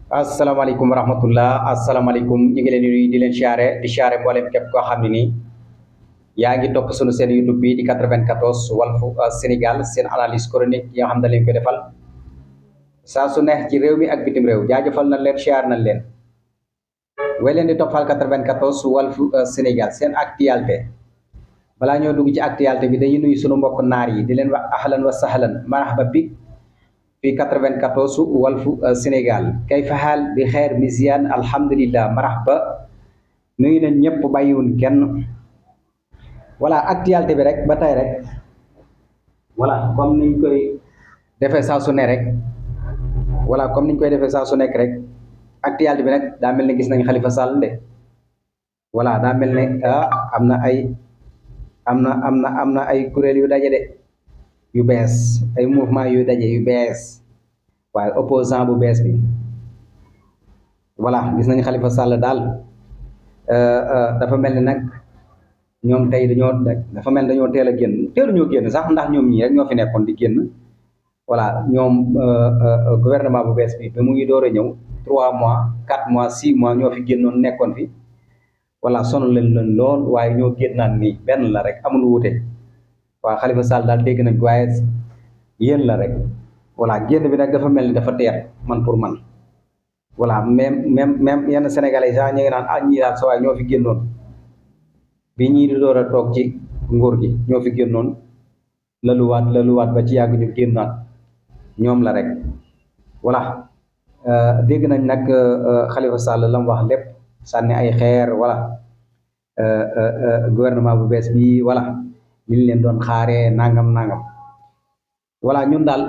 asalaamaaleykum wa rahmatullah asalaamaaleykum ñu ngi leen di nuyu di leen siyaare mboolem képp koo xam ne nii yaa ngi topp sunu seen YouTube bi di 94 Walfu Sénégal seen analyse chronique yi nga xam ne leen koy defal saa su neex ci réew mi ak bitim réew jaajëfal nañ leen siyaar nañ leen way leen di toppal 94 Walfu Sénégal seen actualité balaa ñoo dugg ci actualité bi dañuy nuyu sunu mbokk naar yi di leen wax ahlan wa sahlan marhaba bi في 94 Walfu Sénégal kayfa xaal bi xeer misiaan alhamdulillah marhaba nuyu nañ ñëpp bàyyiwun kenn voilà actualité bi rek ba tey rek voilà comme niñ koy defee saa su ne rek voilà comme niñ koy defee saa su nekk rek actualité bi nag daa mel ne gis nañ Khalifa Sall de voilà daa mel ne am na ay am na ay kuréel yu daje de yu bees ay mouvement yu daje yu bees waaye opposant bu bees bi voilà gis nañ Khalifa Sall daal dafa mel ni nag ñoom tey dafa mel ni dañoo teel a génn teeluñoo génn sax ndax ñoom ñii rek ñoo fi nekkoon di génn voilà ñoom gouvernement bu bees bi mu ngi door a ñëw 3 mois 4 mois 6 mois ñoo fi génnoon nekkoon fi voilà sonal leen lool waaye ñoo génnaan nii benn la rek amul wuute waaw Khalifa Sall daal dégg nañ waaye yéen la rek voilà génn bi nag dafa mel ni dafa teer man pour man voilà même yenn sénégalais sax ñu ngi naan ñii daal sa waay ñoo fi génnoon bi ñii di door a toog ci nguur gi ñoo fi génnoon laluwaat ba ci yàgg ñu génnaat ñoom la rek voilà dégg nañ nag Khalifa Sall la mu wax lépp sànni ay xeer voilà gouvernement bu bees bi voilà li ñu leen doon xaaree nangam voilà ñun daal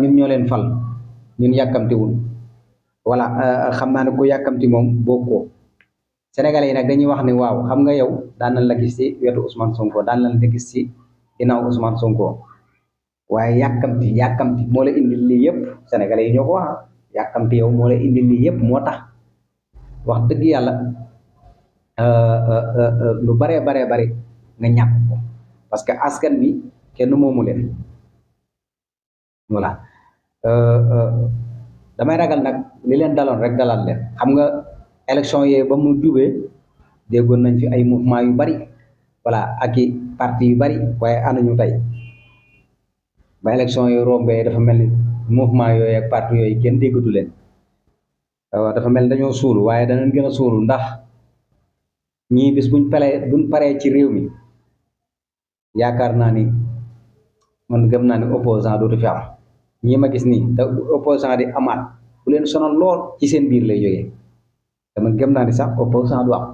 ñun ñoo leen fal ñun yàkkamtiwul voilà xam naa ne ku yàkkamti moom bokkoo sénégalais yi nag dañuy wax ne waaw xam nga yow daan nañ la gis ci wetu Ousmane Sonko daan nañ la gis ci ginnaaw Ousmane Sonko waaye yàkkamti moo la indil lii yëpp sénégalais yi ñoo ko wax yàkkamti yow moo la indil lii yëpp moo tax wax dëgg yàlla lu baree bari nga ñàkk ko parce que askan bi kenn moomu leen voilà damay ragal nag li leen daloon rek dalal leen xam nga élection yee ba mu jubee déggoon nañ fi ay mouvement yu bari voilà ak i parti yu bari waaye anañu tey ba élection yi rombee dafa mel ni mouvement yooyu ak parti yooyu kenn déggatu leen dafa mel ni dañoo suulu waaye danañ gën a suulu ndax ñii bis buñ paree ci réew mi yaakaar naa ni man gëm naa ni opposant dootu fi am ñii ma gis nii te opposant di amaat bu leen sonal lool ci seen biir lay jógee te man gëm naa ni sax opposant du am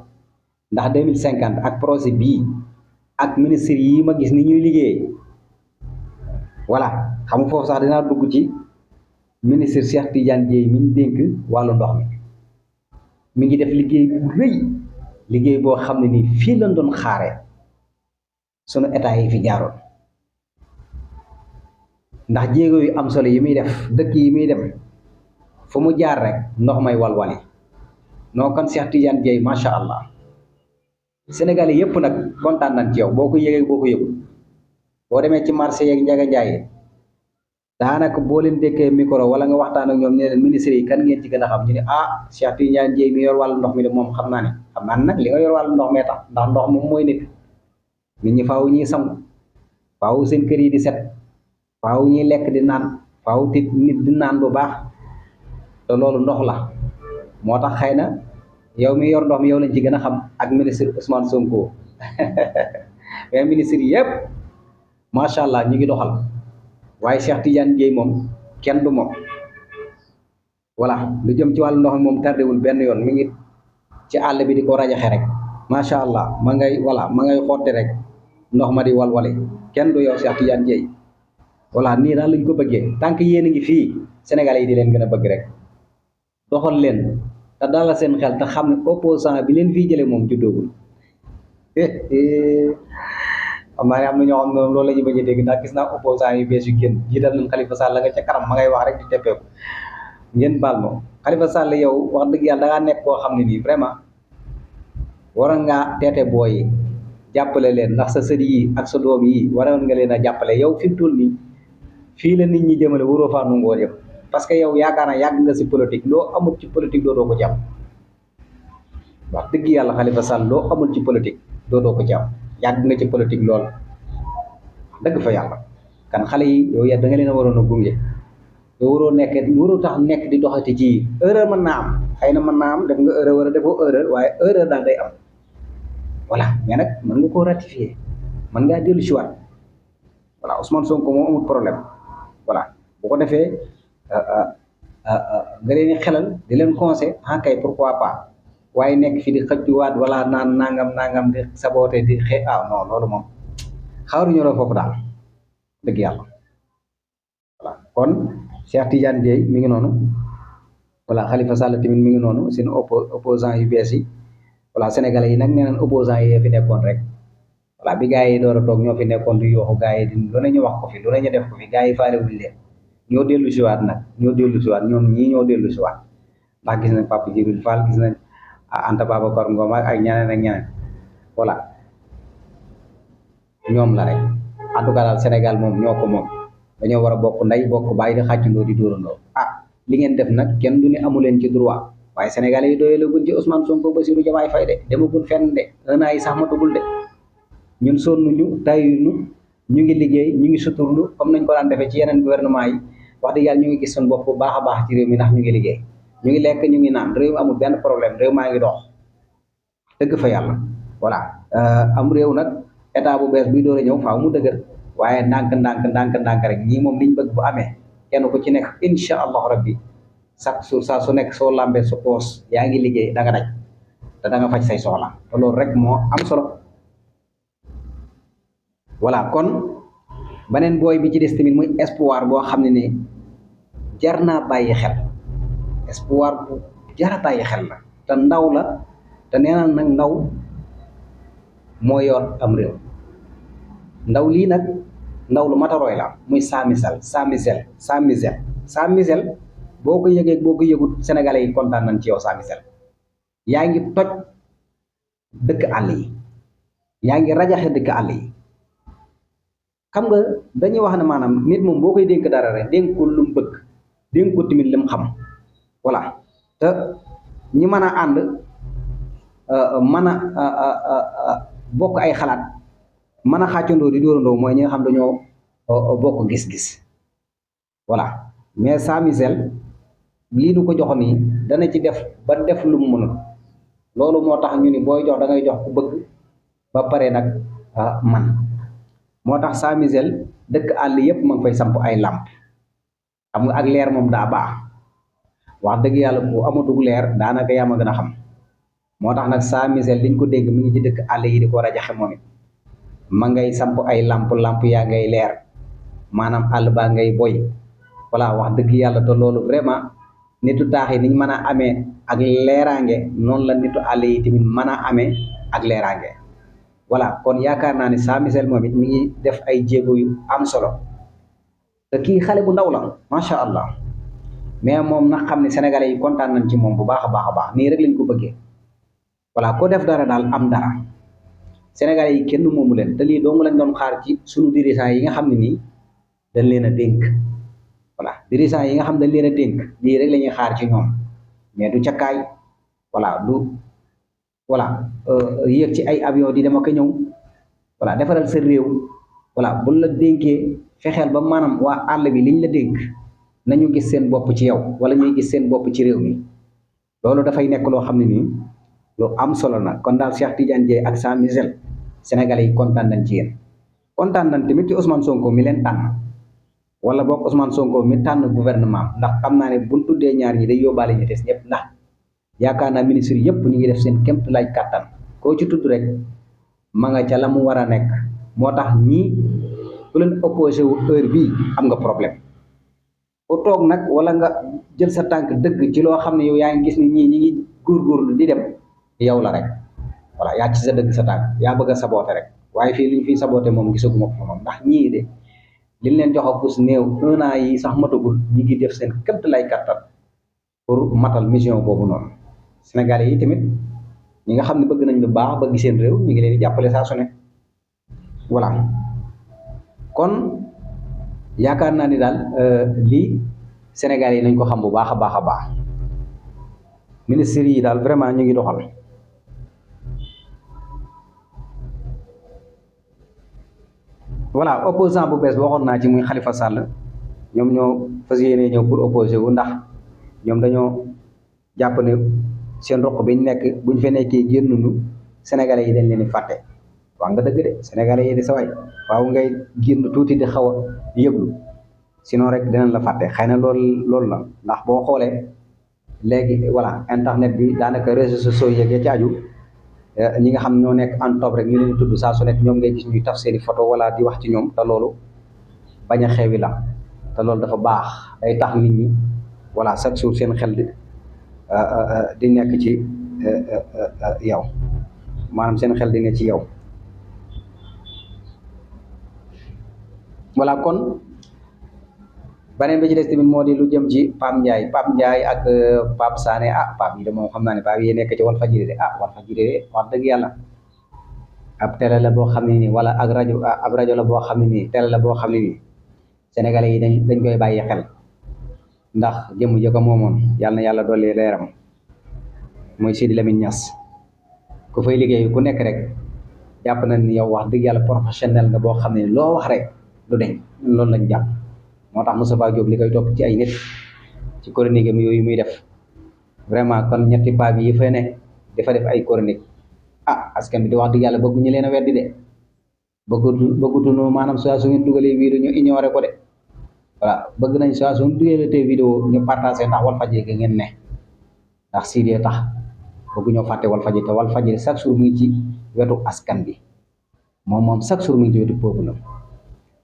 ndax 2050 ak projet bii ak ministre yi ma gis ni ñuy liggéey voilà xam foofu sax dinaa dugg ci ministre Cheikh Tidiane Dièye mi ñu dénk wàllu ndox mi ngi def liggéey bu rëy liggéey boo xam ne nii fii lañ doon xaare sunu état yi fi jaaroon ndax jéego yu am solo yi muy def dëkk yi muy dem fu mu jaar rek ndox may walwali noo kon Cheikh Tidiane Dièye macha allah sénégalais yëpp nag kontaan nañ ci yow boo ko yëgee boo ko yëgul boo demee ci marché yeeg njaga njaay daanaka boo leen dékkee micro wala nga waxtaan ak ñoom ne leen ministre yi kan ngeen ci gën a xam ñu ne Cheikh Tidiane Dièye mi yor wàllu ndox mi de moom xam naa ne nag li nga yor wàllu ndox mee tax ndax ndox moom mooy nit ñi faaw ñuy sangu faaw seen kër yi di set faaw ñuy lekk di naan faaw nit di naan bu baax te loolu ndox la moo tax xëy na yow mi yor ndox mi yow lañ ci gën a xam ak ministre Ousmane Sonko mais ministre yi yëpp macha allah ñu ngi doxal waaye Cheikh Tidiane Dièye moom kenn du moom voilà lu jëm ci wàllu ndox mi moom tardewul benn yoon mi ngi ci àll bi di ko rajaxe rek macha allah ma ngay xotti rek ndox ma di walwale kenn du yow Cheikh Tidiane Dièye voilà nii daal lañ ko bëggee tant que yéen a ngi fii Sénégalais yi di leen gën a bëgg rek doxal leen te dalal seen xel te xam ne opposant bi leen fii jëlee moom juddoogul xam naa ne am na ñoo xam ne loolu la ñu bañ a dégg ndax gis naa opposant yu bees yu génn jiital nañ Khalifa Sall la nga ca kanam ma ngay wax rek di teppeeku ngeen baal ma Khalifa Sall yow wax dëgg yàlla da ngaa nekk koo xam ne nii vraiment waroon ngaa teete booy yi jàppale leen ndax sa sët yi ak sa doom yi waroon nga leen a jàppale yow fi mu toll nii fii la nit ñi jëmale waroo faa nungoo yëpp parce que yow yaakaar naa yàgg nga si politique loo amul ci politique doo ko jàpp wax dëgg yàlla Khalifa Sall loo amul ci politique doo ko jàpp yàgg nga ci politique lool dëgg fa yàlla kan xale yi yow ya da nga leen a waroon a gunge yow waroo tax nekk di doxati ci erreur mën naa am xëy na mën naa am def nga erreur wala defoo erreur waaye erreur daal day am voilà mais nag mën nga koo ratifier mën ngaa dellu si waat voilà Ousmane Sonko moom amul problème voilà bu ko defee nga leen di xelal di leen conseil kay pourquoi pas waaye nekk fi di xëccuwaat wala naan nangam di saboté di non loolu moom xaaruñu la foofu daal dëgg yàlla voilà kon Cheikh Tidiane Dièye mi ngi noonu voilà Khalifa Sall tamit mi ngi noonu seen opposant yu bees yi voilà sénégalais yi nag nee nañ opposant yi fi nekkoon rek voilà bi gars yi door a toog ñoo fi nekkoon di yooxu gars yi di lu ne ñu wax ko fi lu ne ñu def ko fi gars yi faale wuñ leen ñoo dellu siwaat nag ñoo dellu siwaat ñoom ñii ñoo dellu siwaat ndax gis nañ Papa Djibril Fall gis nañ Anta Babacar Ngom ak ñeneen voilà ñoom la rek en tout cas daal Sénégal moom ñoo ko moom dañoo war a bokk ndey bokk bàyyi di xàccandoo di dóorandoo li ngeen def nag kenn du ne amu leen ci droit waaye sénégalais yi doyalaguñ ci Ousmane Sonko Bassirou Diomaye Faye de demaguñ fenn de un an yi sax matugul de ñun sonnuñu tayuñu ñu ngi liggéey ñu ngi suturlu comme nañ ko daan defee ci yeneen gouvernement yi wax dëgg yàlla ñu ngi gis suñu bopp bu baax a baax ci réew mi ndax ñu ngi liggéey ñu ngi lekk ñu ngi naan réew mi amul benn problème réew maa ngi dox dëgg fa yàlla voilà am réew nag état bu bees buy door a ñëw faaw mu dëgër waaye ndànk rek ñii moom liñ bëgg bu amee kenn ku ci nekk incha allahu rabbi chaque jour saa su nekk soo lambee sa poos yaa ngi liggéey da nga daj te da nga faj say soxla te loolu rek moo am solo voilà kon beneen booy bi ci des tamit muy espoir boo xam ne ni jar naa bàyyi xel espoir bu jar a bàyyi xel la te ndaw la te nee na nag ndaw moo yor am réew ndaw lii nag ndaw lu mataroy la muy Samisel boo ko yëgee boo ko yëgut sénégalais yi kontaan nañ ci yow Samisel yaa ngi toj dëkk àll yi yaa ngi rajaxe dëkk àll yi xam nga dañuy wax ne maanaam nit moom boo koy dénk dara rek dénk ko lu mu bëgg dénk ko tamit li mu xam voilà te ñi mën a ànd mën a bokk ay xalaat mën a xàccandoo di dóorandoo mooy ñi nga xam dañoo bokk gis-gis voilà mais Samisel lii nu ko jox nii dana ci def ba def lu mu mënul loolu moo tax ñu ni booy jox da ngay jox ku bëgg ba pare nag man moo tax Samisel dëkk àll yëpp ma ngi fay samp ay làmp xam nga ak leer moom daa baax wax dëgg yàlla bu amatug leer daanaka yaa ma gën a xam moo tax nag Samisel liñ ko dégg mi ngi ci dëkk àll yi di ko rajaxe moom it ma ngay samp ay lamp yaa ngay leer maanaam àll baa ngay boy voilà wax dëgg yàlla te loolu vraiment nitu taax yi niñ mën a amee ak leeraange noonu la nitu àll yi tamit mën a amee ak leeraange voilà kon yaakaar naa ne Samisel moom it mi ngi def ay jéego yu am solo te kii xale bu ndaw la macha allah mais moom nag xam ne sénégalais yi kontaan nañ ci moom bu baax a baax nii rek lañ ko bëggee voilà ko def dara daal am dara sénégalais yi kenn moomu leen te lii dong lañ doon xaar ci sunu dirigeants yi nga xam ne nii dañ leen a dénk voilà dirigeants yi nga xam dañ leen a dénk lii rek la ñuy xaar ci ñoom mais du cakkaay voilà du voilà yéeg ci ay avion di dama ko ñëw voilà defaral sa réew voilà bu la dénkee fexeel ba maanaam waa àll bi liñ la dénk nañu gis seen bopp ci yow wala ñuy gis seen bopp ci réew mi loolu dafay nekk loo xam ne nii lu am solo na kon daal Cheikh Tidiane Dièye ak Samisel sénégalais yi kontaan nañ ci yéen kontaan nañ tamit ci Ousmane Sonko mi leen tànn wala boog Ousmane Sonko mi tànn gouvernement ndax xam naa ne buñ tuddee ñaar ñi day yóbbaale ñu des ñëpp ndax yaakaar naa ministre yëpp ñu ngi def seen kémt laaj kàttan koo ci tudd rek ma nga ca la mu war a nekk moo tax ñii ku leen opposé wu heure bii am nga problème ku toog nag wala nga jël sa tànk dëgg ci loo xam ne yow yaa ngi gis ni ñii ñi ngi góorgóorlu di dem yow la rek voilà yaa ci sa dëgg sa tànk yaa bëgg a saboote rek waaye fii liñ fiy saboote moom gisaguma ko fa moom ndax ñii de liñ leen jox a kus néew un an yi sax matagul ñi ngi def seen kémt lay kattan pour matal mission boobu noonu sénégalais yi tamit ñi nga xam ne bëgg nañ lu baax bëgg seen réew ñu ngi leen di jàppale saa su ne voilà kon yaakaar naa ni daal lii Sénégal yi nañ ko xam bu baax a baax a baax ministre yi daal vraiment ñu ngi doxal. voilà opposant bu bees waxoon naa ci muy Khalifa Sall ñoom ñoo fas yéene ñëw pour opposé wu ndax ñoom dañoo jàpp ne seen roq bi ñu nekk buñ fa nekkee génnuñu sénégalais yi dañ leen di fàtte. wax nga dëgg de sénégalais yi di sa waay waaw ngay génn tuuti di xaw a yëglu sinon rek dinañ la fàtte xëy na loolu la ndax boo xoolee léegi voilà internet bi daanaka réseaux sociaux yeeg ci aju ñi nga xam ñoo nekk en top rek ñu leen tudd saa su nekk ñoom ngay gis ñuy taf seeni photo wala di wax ci ñoom te loolu bañ a xewi la te loolu dafa baax day tax nit ñi voilà chaque jour seen xel di nekk ci yow maanaam seen xel di nekk ci yow. voilà kon beneen bi ci des tamit moo di lu jëm ci Pape Ndiaye ak Pape Sané Pape yi de moom xam naa ne Pape yi nekk ci Walfadjri de Walfadjri de wax dëgg yàlla ab télé la boo xam ne nii wala ak rajo ab rajo la boo xam ne nii télé la boo xam ne nii sénégalais yi dañ koy bàyyi xel ndax jëmm jë ko moomoon yàlla na yàlla dolli leeram mooy Sidi Lamine Niass ku fay liggéey ku nekk rek jàpp na ni yow wax dëgg yàlla professionnel nga boo xam ne loo wax rek du deñ loolu lañ jàpp. moo tax Moustapha Diop li koy topp ci ay nit ci chronique am yooyu muy def vraiment kon ñetti paa bi yi fa ne dafa def ay chronique askan bi di wax dëgg yàlla bëgg ñu leen a weddi de bëggutuñu maanaam saa su ngeen dugalee vidéo ñu ignoré ko de voilà bëgg nañ saa su ngeen dugalee vidéo ñu partagé ndax Walfadjri ga ngeen ne ndax Sidy tax bëgg ñoo fàtte Walfadjri te Walfadjri chaque jour mu ngi ci wetu askan bi moom chaque jour mu ngi ci wetu peuple la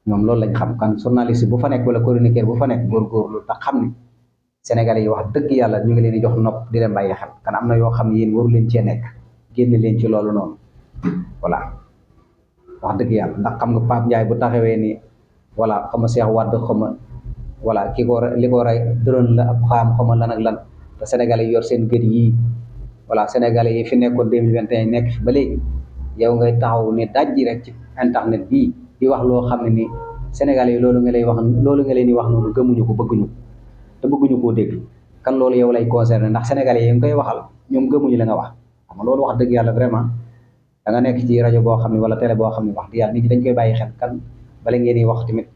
ñoom loolu lañ xam kan journaliste bu fa nekk wala chroniqueur bu fa nekk góorgóorlu te xam ni sénégalais yi wax dëgg yàlla ñu ngi leen di jox nopp di leen bàyyi xel kan am na yoo xam ne yéen waru leen cee nekk génn leen ci loolu noonu voilà wax dëgg yàlla ndax xam nga Pape Ndiaye bu taxawee ni voilà xam nga Cheikh Wade xam nga voilà li ko rey drone la ak xam lan ak lan te sénégalais yi yor seen gët yii voilà sénégalais yi fi nekkoon 2021 nekk fi ba léegi yow ngay taxaw ne dajji rek ci internet bii di wax loo xam ne ni sénégalais yi loolu nga leen di wax noonu gëmuñu ko bëgguñu te bëgguñu koo dégg kan loolu yow lay concerné ndax sénégalais yi nga koy waxal ñoom gëmuñu la nga wax xam nga loolu wax dëgg yàlla vraiment da nga nekk ci rajo boo xam ne wala télé boo xam ne wax dëgg yàlla nit ñi dañ koy bàyyi xel kan bala ngeen di wax tamit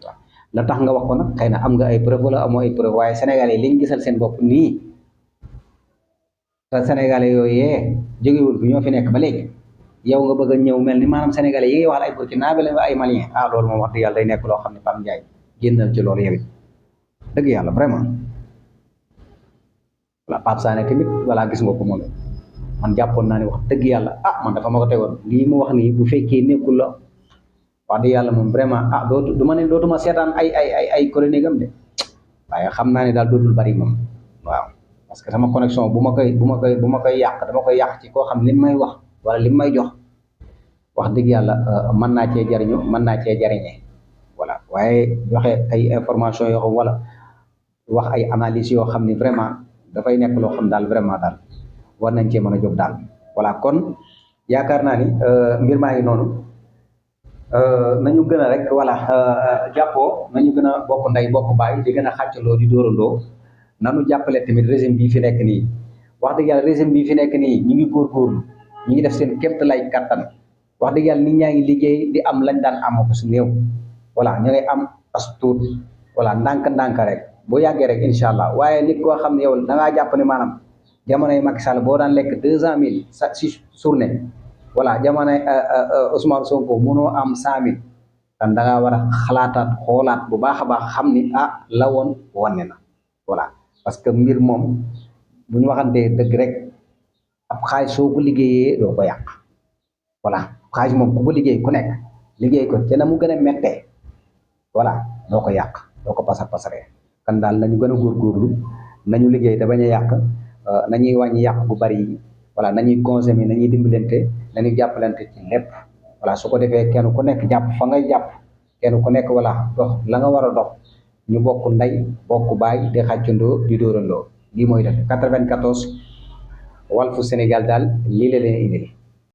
waaw la tax nga wax ko nag xëy na am nga ay preuve wala amoo ay preuve waaye sénégalais yi liñ gisal seen bopp nii te sénégalais yooyu yee jógewul fi ñoo fi nekk ba léegi yow nga bëgg a ñëw mel ni maanaam sénégalais yi ngay wax ay burkinabé la ay malien loolu moom wax dëgg yàlla day nekk loo xam ne Pape Ndiaye génnal ci loolu yow it dëgg yàlla vraiment voilà Pape Sané tamit voilà gis nga ko moom man jàppoon naa ne wax dëgg yàlla man dafa ma ko tegoon lii mu wax nii bu fekkee nekkul la wax dëgg yàlla moom vraiment dootuma seetaan ay chronique am de waaye xam naa ne daal dootul bari moom waaw parce que sama connexion bu ma koy yàq dama koy yàq ci koo xam li may wax wala li may jox wax dëgg yàlla mën naa cee jariñu mën naa cee jariñee voilà waaye joxe ay information yoo xam wala wax ay analyse yoo xam ni vraiment dafay nekk loo xam daal vraiment daal war nañ cee mën a jóg daal voilà kon yaakaar naa ni mbir maa ngi noonu nañu gën a rek voilà jàppoo nañu gën a bokk ndey bokk baay di gën a xàccaloo di dóorandoo nanu jàppale tamit régime bii fi nekk nii wax dëgg yàlla régime bii fi nekk nii ñu ngi góorgóorlu ñu ngi def seen kémt lay kattan wax dëgg yàlla nit ñaa ngi liggéey di am lañ daan am ko su néew voilà ñu ngay am as tuut voilà ndànk-ndànk rek boo yàggee rek incha allah waaye nit koo xam ne yow da ngaa jàpp ne maanaam jamonoy Macky Sall boo daan lekk 200 000 si journée voilà jamonoy Ousmane Sonko mënoo am 100 000 kan da ngaa war a xalaataat xoolaat bu baax a baax xam ni la woon wane na voilà parce que mbir moom bu ñu waxantee dëgg rek ab xaalis soo ko liggéeyee doo ko yàq voilà xaalis moom ku ko liggéey ku nekk liggéey ko te na mu gën a méttee voilà doo ko yàq doo ko pasaree kan daal nañu gën a góorgóorlu nañu liggéey te bañ a yàq nañuy wàññi yàq bu bari yi voilà nañuy consommer nañuy dimbalante nañuy jàppalante ci lépp voilà su ko defee kenn ku nekk jàpp fa ngay jàpp kenn ku nekk voilà dox la nga war a dox ñu bokk ndey bokk baay di xàccandoo di dóorandoo lii mooy def 94 Walfu Sénégal daal lii la leen indil